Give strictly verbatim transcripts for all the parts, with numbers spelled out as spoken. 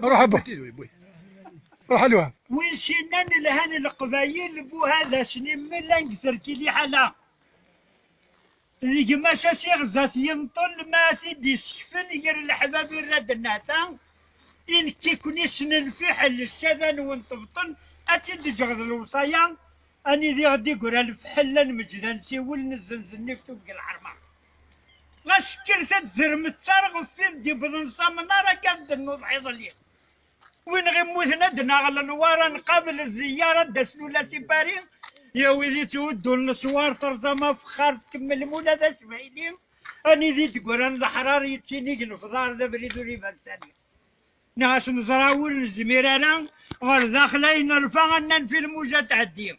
Ruḥ a bu. Ruḥ a Lwahab. Win s-yennan lhan Leqbayel, bu hada s-nimmen llan deg terki liḥala. D gma-s a s-iɣzat yenṭel, ma a t-id-isekfen gar leḥbab irad nnehta, i nekk-iken issnen lfiḥel, ccada-nwen tebṭel, ad tt-id-ǧǧeɣ d lewṣaya, anida i ɣ-d-iggra lefḥel, ad nmeǧǧed ad nsiwel, nezzenz nnif tugg lḥerma. Ɣas kkret ad d-termet ttaṛ ɣef wid d-iwwḍen s amnaṛ, akka ad d-tennuḍ iḍelli. Win ɣ-immuten ad d-naɣ lenwar, ad nqabel zziyyar, ad d-asen ula si Paris. Ya wid itthuddun leswar, terẓam afexxar, tkemmlem ula d asfayli. Anida i d-ggran leḥrar, yettinig lefḍar, d abrid ur iban sani. Neɣ as neẓra ur nezmir ara, ɣer daxel ay nerfa, ad nanef i lmuja tɛeddi.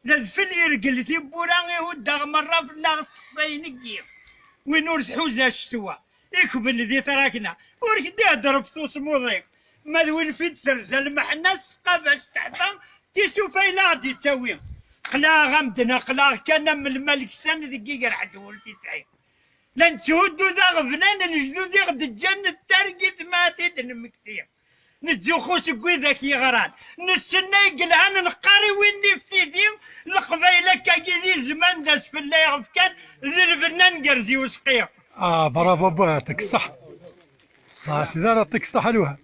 D adfel irgel tiwwura, ihuddeɣ merra fell-aɣ ssexfayen-agi. Win ur tḥuza ccetwa, ikbel di trakna, ur k-d-ihedder ɣef tusmuḍ-ik. Ma d win fi d-terza lmeḥna, s tqabact teḥfa, tisufa i la ɣ-d-ittawi. Xlaɣ-am-d naqlaɣ kan am lmal ksan deg iger ḥedd ur t-isɛi. La netthuddu d aɣebnan n lejdud i ɣ-d-ǧǧan d targit ma ad t-id-nemmekti. Nettzuxxu seg widak yeɣran, nessenna i yelhan, neqqar i win ifsidi, Leqbayel akkagi d izman d asfel ay ɣef kan, d lbenna n gerzi useqqi. Ah, bravo, bah, يعطيك الصحة. Ah, sidi, يعطيك الصحة الوهاب.